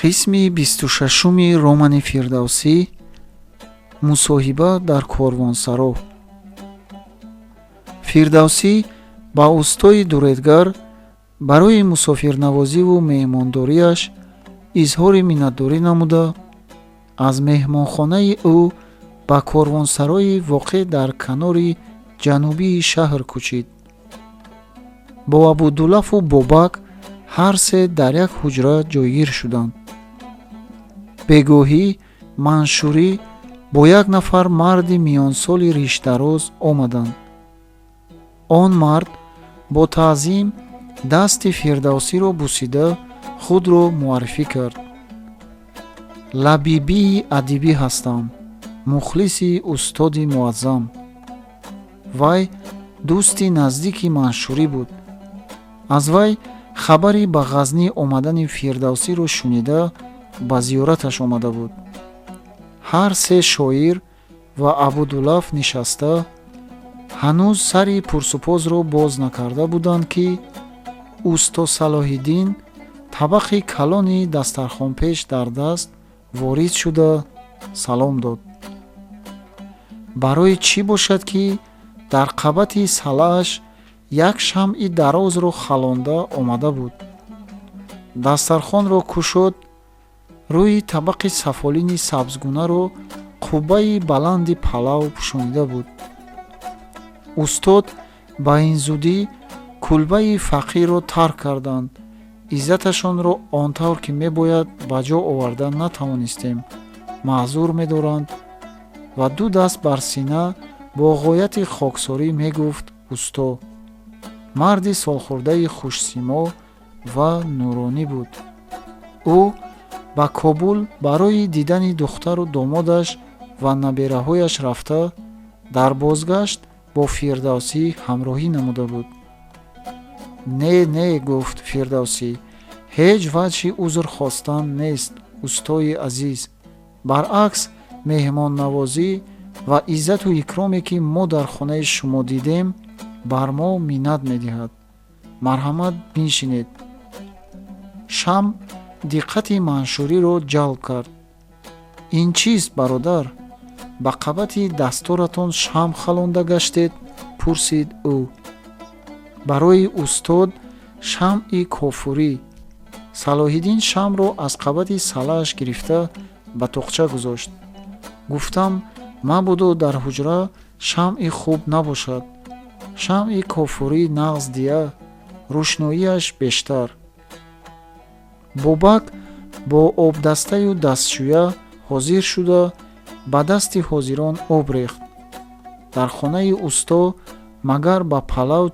Қисми 26-уми романи Фирдавсӣ, Мусоҳиба дар корвонсаро. Фирдавсӣ ба устои дуредгар барои мусофирнавозиву меҳмондориаш изҳори миннатдорӣ намуда, аз меҳмонхонаи ӯ ба корвонсарои воқеъ дар канори ҷанубии шаҳр кӯчид. Бо Абудулафу Бобак ҳар се дар як ҳуҷра ҷойгир шуданд. Бегоҳӣ Маншурӣ бо як нафар марди миёнсоли ришдароз омаданд. Он мард бо таъзим дасти Фирдавсиро бусида, худро муаррифӣ кард: «Лабибии адибӣ ҳастам, мухлиси устоди муаззам». Вай дӯсти наздики Маншурӣ буд. Аз вай хабари ба Ғазнӣ омадани Фирдавсиро шунида, ба зиёраташ омада буд. Ҳар се шоир ва Абудулаф нишаста, ҳанӯз сари пурсупозро боз накарда буданд, ки усто Салоҳиддин табақи калони дастархонпеш дар даст ворид шуда, салом дод. Барои чӣ бошад, ки дар қабати салааш як шамъи дарозро халонда омада буд. Дастархонро кушод, рӯи табақи сафолини сабзгунаро қуббаи баланди палав пӯшонида буд. Устод ба ин зудӣ кулбаи фақирро тарк карданд, иззаташонро он тавр ки мебояд ба ҷо оварда натавонистем, маъзур медоранд, ва ду даст бар сина бо ғояти хоксорӣ мегуфт усто. Марди солхӯрдаи хушсимо ва нуронӣ буд. Ӯ ба Кобул барои дидани духтару домодаш ва набераҳояш рафта, дар бозгашт бо Фирдавсӣ ҳамроҳӣ намуда буд. «Не, не, — гуфт Фирдавсӣ, — ҳеҷ ваҷҳи узр хостан нест, устои азиз. Баръакс, меҳмоннавозӣ ва иззату икроме, ки мо дар хонаи шумо дидем, бар мо миннат медиҳад. Марҳамат, биншинед». Шамъ диққати Маншуриро ҷалб кард. «Ин чист, бародар? Ба қабати дасторатон шамъ халонда гаштед?» — пурсид ӯ. «Барои устод шамъи кофурӣ». Салоҳиддин шамъро аз қабати салааш гирифта, ба тоқча гузошт. «Гуфтам, мабодо дар ҳуҷра шамъи хуб набошад. Шамъи кофурӣ нағз дия, рӯшноияш бештар». Бобак бо обдастаю дастшӯя ҳозир шуда, ба дасти ҳозирон об рехт. Дар хонаи усто магар ба палав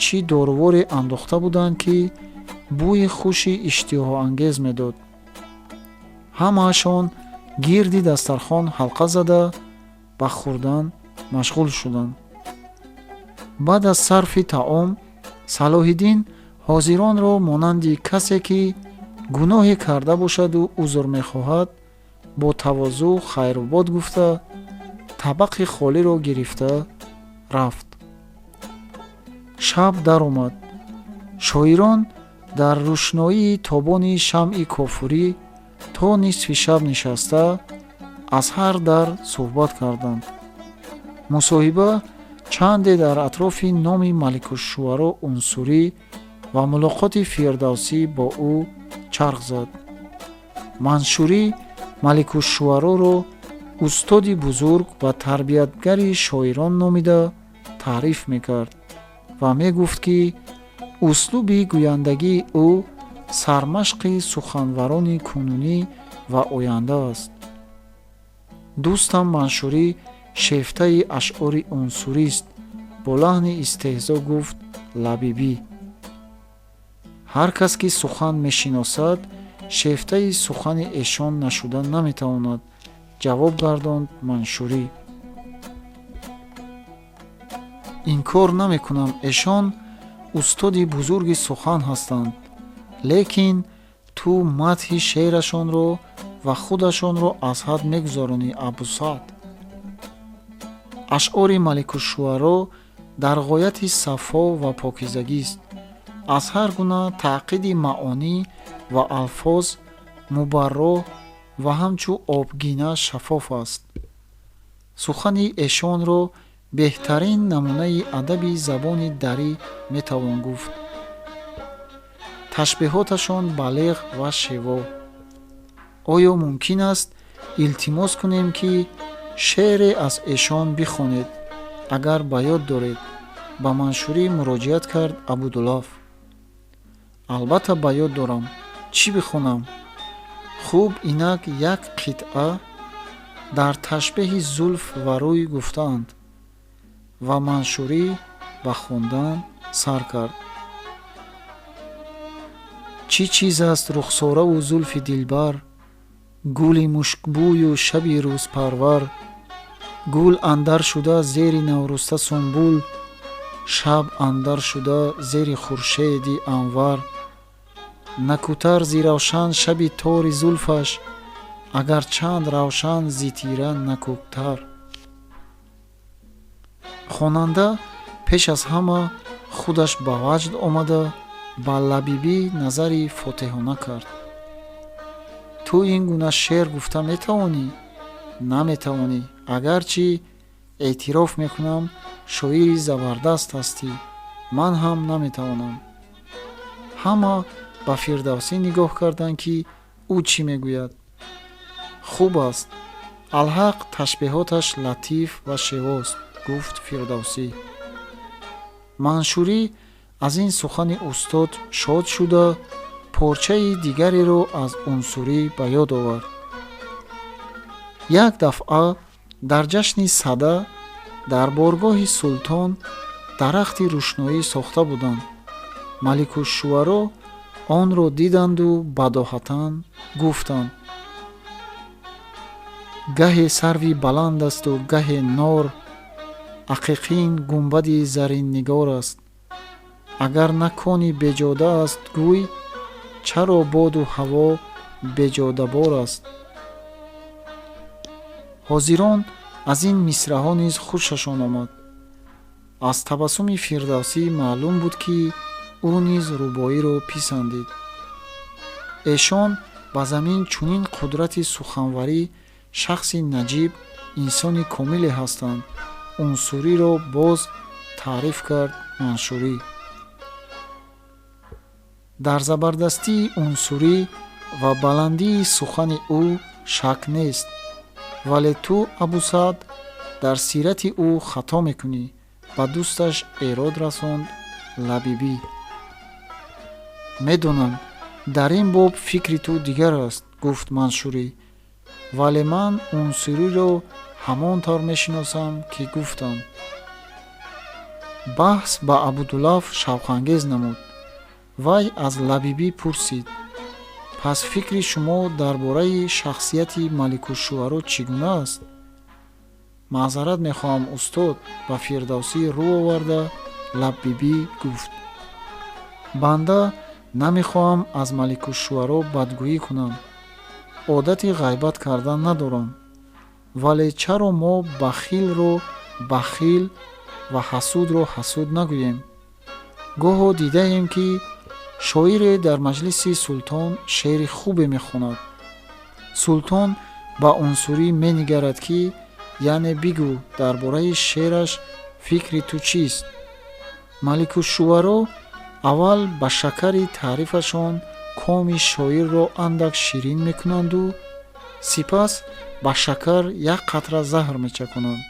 чӣ доруворе андохта буданд, ки бӯи хуши иштиҳоангез медод. Ҳамаашон гирди дастархон ҳалқа зада, ба хӯрдан машғул шуданд. Баъд аз сарфи таом Салоҳиддин ҳозиронро монанди касе, ки гуноҳе карда бошаду узр мехоҳад, бо тавозӯъ хайрубод гуфта, табақи холиро гирифта рафт. Шаб даромад. Шоирон дар рӯшноии тобони шамъи кофурӣ то нисфи шаб нишаста, аз ҳар дар суҳбат карданд. Мусоҳиба чанде дар атрофи номи Маликушшуаро Унсурӣ ва мулоқоти Фирдавсӣ бо ӯ чарх зад. Маншурӣ Маликушшуароро устоди бузург ва тарбиятгари шоирон номида таъриф мекард ва мегуфт, ки услуби гӯяндагии ӯ сармашқи суханварони кунунӣ ва оянда аст. «Дӯстам Маншурӣ шефтаи ашъори унсурист», — бо лаҳни истеҳзо гуфт Лабибӣ. «Ҳар кас, ки сухан мешиносад, шефтаи сухани эшон нашуда наметавонад», — ҷавоб гардонд Маншурӣ. «Инкор намекунам, эшон устоди бузурги сухан ҳастанд, лекин ту мадҳи шеърашонро ва худашонро аз ҳад мегузаронӣ, Абусаъд. Ашъори Маликушшуаро дар ғояти сафо ва покизагист, аз ҳар гуна таъқиди маъонӣ ва алфоз Мубарро ва ҳамчу обгина шаффоф аст. Сухани эшонро беҳтарин намунаи адаби забони дарӣ метавон гуфт. Ташбеҳоташон балиғ ва шево. Оё мумкин аст илтимос кунем, ки шеъре аз эшон бихонед, агар ба ёд доред? Ба Маншурӣ муроҷиат кард Абудулаф. Албатта, ба ёд дорам. Чӣ бихонам? Хуб, инак як қитъа дар ташбеҳи зулф ва рӯй гуфтаанд. Ва Маншурӣ ба хондан сар кард. Чӣ чиз аст рухсораву зулфи дилбар, гули мушкбӯю шаби рӯзпарвар, гул андар шуда зери навруста сунбул, шаб андар шуда зери хуршеди анвар. Накӯтар зи равшан шаби тори зулфаш, агар чанд равшан зи тира накӯтар. Хонанда пеш аз ҳама худаш ба ваҷд омада, ба Лабибӣ назари фотеҳона кард. Ту ин гуна шеър гуфта метавонӣ? Наметавонӣ. Агарчи эътироф мекунам, шоири забардаст ҳастӣ. Ман ҳам наметавонам. Ҳама ба Фирдавсӣ нигоҳ карданд, ки ӯ чӣ мегӯяд. Хуб аст, алҳақ ташбеҳоташ латиф ва шевост, гуфт Фирдавсӣ. Маншурӣ аз ин сухани устод шод шуда, порчаи дигареро аз Унсурӣ ба ёд овард. Як дафъа дар ҷашни Сада дар боргоҳи султон дарахти рӯшноӣ сохта буданд. Маликушшуаро онро диданду бадоҳатан гуфтанд: гаҳе сарви баланд асту гаҳе нор, ақиқин гунбади зарриннигор аст. Агар на кони беҷода аст, гӯй, чаро боду ҳаво беҷодабор аст? Ҳозирон аз ин мисраҳо низ хушашон омад. Аз табассуми Фирдавсӣ маълум буд, ки ӯ низ рубоиро писандид. Эшон ба замин чунин қудрати суханварӣ, шахси наҷиб, инсони комиле ҳастанд, Унсуриро боз таъриф кард Маншурӣ. Дар забардастии Унсурӣ ва баландии сухани ӯ шак нест, вале ту, Абусаъд, дар сирати ӯ хато мекунӣ, ба дӯсташ эрод расонд Лабибӣ. Медонам, дар ин боб фикри ту дигар аст, гуфт Маншурӣ, вале ман Унсуриро ҳамон тавр мешиносам, ки гуфтам. Баҳс ба Абудулаф шавқангез намуд. Вай аз Лабибӣ пурсид: пас фикри шумо дар бораи шахсияти Маликушшуаро чӣ гуна аст? Маъзарат мехоҳам, устод, ба Фирдавсӣ рӯ оварда Лабибӣ гуфт: банда намехоҳам аз Маликушшуаро бадгӯӣ кунам, одати ғайбат кардан надорам, вале чаро мо бахилро бахил ва ҳасудро ҳасуд нагӯем? Гоҳо дидаем, ки шоире дар маҷлиси султон шеъри хубе мехонад. Султон ба Унсурӣ менигарад, ки яъне бигӯ, дар бораи шеъраш фикри ту чист? Маликушшуаро аввал ба шакари таърифашон коми шоирро андак ширин мекунанду сипас ба шакар як қатра заҳр мечаконанд.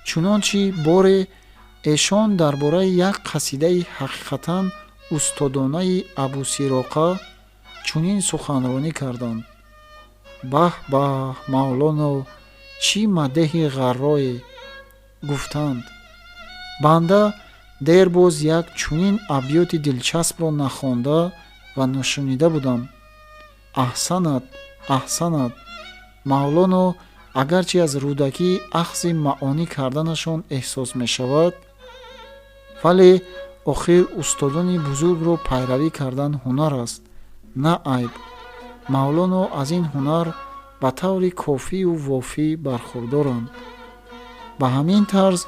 Чунончи боре эшон дар бораи як қасидаи ҳақиқатан устодонаи Абусироқа чунин суханронӣ карданд: баҳ баҳ, Мавлоно, чӣ мадеҳи ғаррое гуфтанд. Банда дербоз як чунин абёти дилчаспро нахонда ва нашунида будам. Аҳсанат, аҳсанат, Мавлоно. Агарчи аз Рӯдакӣ ахзи маъонӣ карданашон эҳсос мешавад, вале охир устодони бузургро пайравӣ кардан ҳунар аст, на айб. Мавлоно аз ин ҳунар ба таври кофию вофӣ бархурдоранд. Ба ҳамин тарз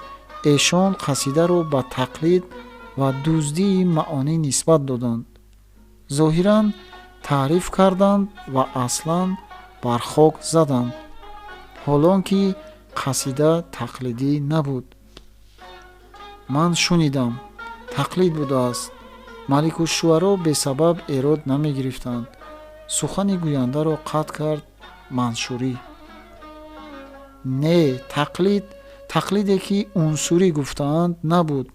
эшон қасидаро ба тақлид ва дуздии маъонӣ нисбат доданд. Зоҳиран, Таъриф карданд ва аслан бар хок заданд, ҳолон ки қасида тақлидӣ набуд. Ман шунидам, тақлид будааст. Маликушшуаро бесабаб эрод намегирифтанд. Сухани гӯяндаро қатъ кард Маншурӣ. Не, тақлид, тақлиде ки унсурӣ гуфтаанд, набуд.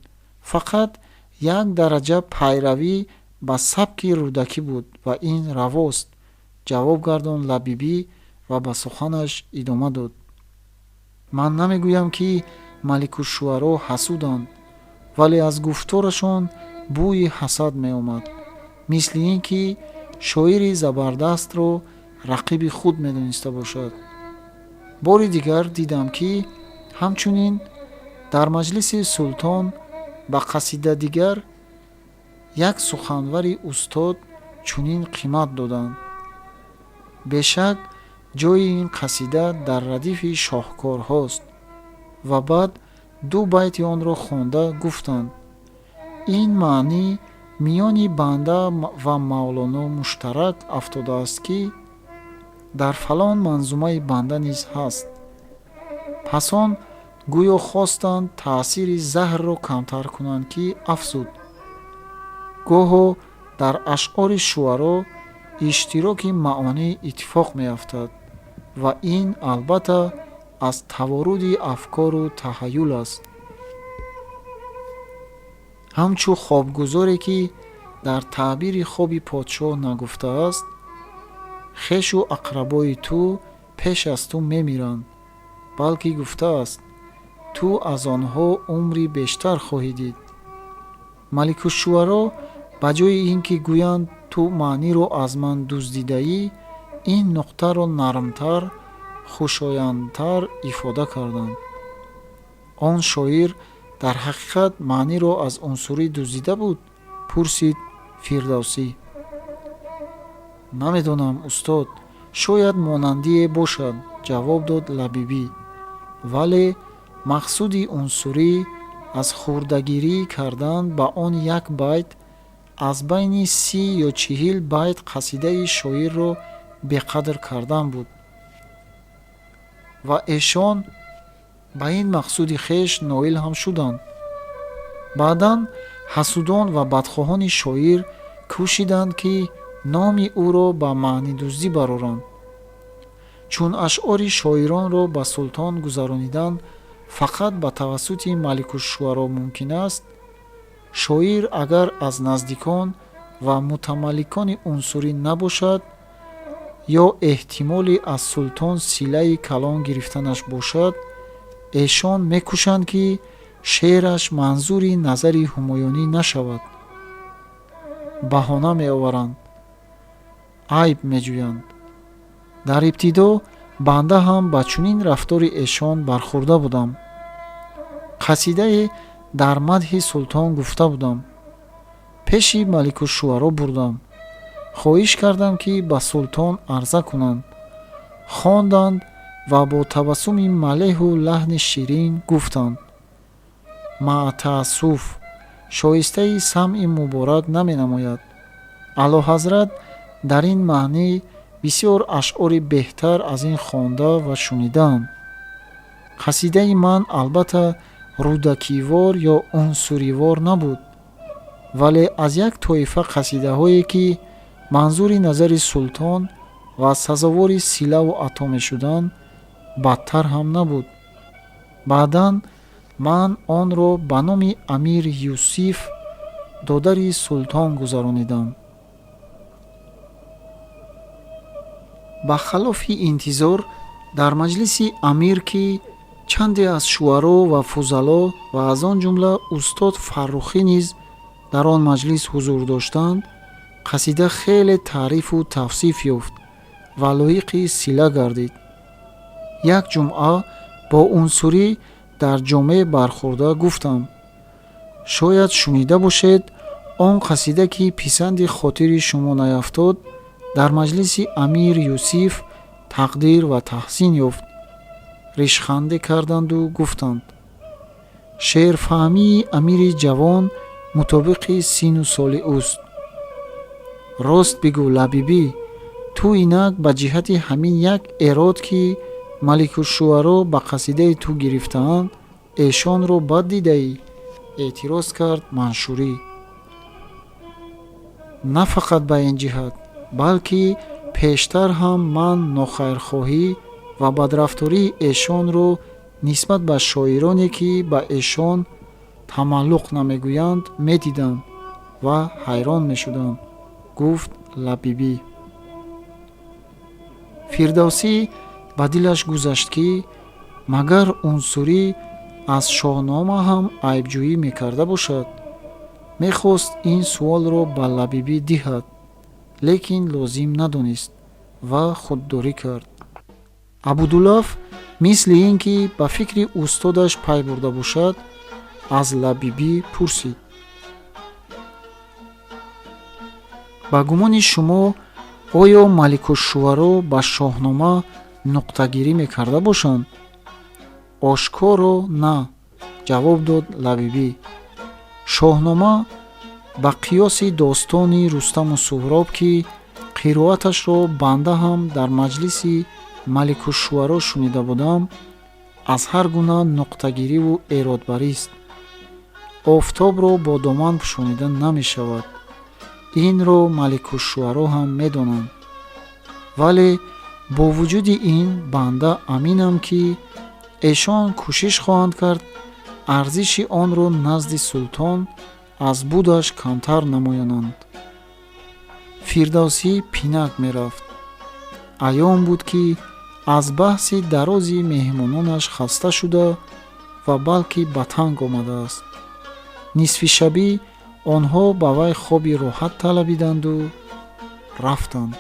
Фақат як дараҷа пайравӣ ба сабки Рӯдакӣ буд ва ин равост, ҷавоб гардонд Лабибӣ ва ба суханаш идома дод. Ман намегӯям, ки Маликушшуаро ҳасуданд, вале аз гуфторашон бӯи ҳасад меомад, мисли ин ки шоири забардастро рақиби худ медониста бошад. Бори дигар дидам, ки ҳамчунин дар маҷлиси султон ба қасида дигар як суханвари устод чунин қимат доданд: бешак, ҷои ин қасида дар радифи шоҳкорҳост. Ва баъд ду байти онро хонда гуфтанд: ин маънӣ миёни банда ва Мавлоно муштарак афтодааст, ки дар фалон манзумаи банда низ ҳаст. Пас он гӯё хостанд таъсири заҳрро камтар кунанд, ки афзуд: гоҳо дар ашъори шуаро иштироки маонӣ иттифоқ меафтад ва ин албатта аз таворуди афкору таҳаюл аст. Ҳамчу хобгузоре, ки дар таъбири хоби подшоҳ нагуфтааст: хешу ақрабои ту пеш аз ту мемиранд, балки гуфтааст: ту аз онҳо умри бештар хоҳӣ дид. Маликушшуаро ба ҷои ин ки гӯянд ту маъниро аз ман дуздидаӣ, ин нуқтаро нармтар, хушояндтар ифода карданд. Он шоир дар ҳақиқат маъниро аз Унсурӣ дуздида буд? Пурсид Фирдавсӣ. Намедонам, устод, шояд монандие бошад, ҷавоб дод Лабибӣ. Вале мақсуди Унсурӣ аз хурдагирӣ кардан ба он як байт аз байни 30 ё 40 байт қасидаи шоирро беқадр кардан буд. Ва эшон ба ин мақсуди хеш ноил ҳам шуданд. Баъдан ҳасудон ва бадхоҳони шоир кӯшиданд, ки номи ӯро ба маънидуздӣ бароранд. Чун ашъори шоиронро ба султон гузаронидан фақат ба тавассути Маликушшуаро мумкин аст, шоир агар аз наздикон ва мутамалликони Унсурӣ набошад ё эҳтимоли аз султон силаи калон гирифтанаш бошад, эшон мекӯшанд, ки шеъраш манзури назари ҳумоюнӣ нашавад. Баҳона меоваранд, айб меҷӯянд. Дар ибтидо банда ҳам ба чунин рафтори эшон бархӯрда будам. Қасидае дар мадҳи султон гуфта будам. Пеши Маликушшуаро бурдам. Хоҳиш кардам, ки ба султон арза кунанд. Хонданд ва бо табассуми малеҳу лаҳни ширин гуфтанд: маъ таассуф, шоистаи самъи муборак наменамояд. Аълоҳазрат дар ин маънӣ бисёр ашъори беҳтар аз ин хонда ва шунидаанд. Қасидаи ман албатта рӯдакивор ё унсуривор набуд, вале аз як тоифа қасидаҳое, ки манзури назари султон ва сазовори силаву ато мешуданд, бадтар ҳам набуд. Баъдан ман онро ба номи амир Юсиф, додари султон, гузаронидам. Ба халофи интизор дар маҷлиси амир, ки чанде аз шуаро ва фузало ва аз он ҷумла устод Фаррухӣ низ дар он маҷлис ҳузур доштанд, қасида хеле таърифу тавсиф ёфт ва лоиқи сила гардид. Як ҷумъа бо Унсурӣ дар ҷомеъ бархӯрда гуфтам: шояд шунида бошед, он қасида, ки писанди хотири шумо наяфтод, дар маҷлиси амир Юсиф тақдир ва таҳсин ёфт. Ришханде карданду гуфтанд: шеърфаҳмии амири ҷавон мутобиқи сину соли ӯст. Рост бигӯ, Лабибӣ, ту инак ба ҷиҳати ҳамин як эрод, ки Маликушшуаро ба қасидаи ту гирифтаанд, эшонро бад дидаӣ, эътироз кард Маншурӣ. На фақат ба ин ҷиҳат, балки пештар ҳам ман нохайрхоҳӣ ва бадрафтории эшонро нисбат ба шоироне, ки ба эшон тамаллуқ намегӯянд, медидам ва ҳайрон мешудам, гуфт Лабибӣ. Фирдавсӣ ба дилаш гузашт, ки магар Унсурӣ аз Шоҳнома ҳам айбҷӯӣ мекарда бошад. Мехост ин суолро ба Лабибӣ диҳад, лекин лозим надонист ва худдорӣ кард. Абудулаф мисли ин ки ба фикри устодаш пай бурда бошад, аз Лабибӣ пурсид: ба гумони шумо, оё Маликушшуаро ба Шоҳнома нуқтагирӣ мекарда бошанд? Ошкоро на, ҷавоб дод Лабибӣ. Шоҳнома ба қиёси достони Рустаму Суҳроб, ки қироаташро банда ҳам дар маҷлиси Маликушшуаро шунида будам, аз ҳар гуна нуқтагириву эродбарист. Офтобро бо доман пӯшонида намешавад. Инро Маликушшуаро ҳам медонанд. Вале бо вуҷуди ин банда аминам, ки эшон кӯшиш хоҳанд кард арзиши онро назди султон аз будаш камтар намоянанд. Фирдавсӣ пинак мерафт. Аён буд, ки аз баҳси дарози меҳмононаш хаста шуда ва балки ба танг омадааст. Нисфи шабӣ онҳо ба вай хоби роҳат талабиданду рафтанд.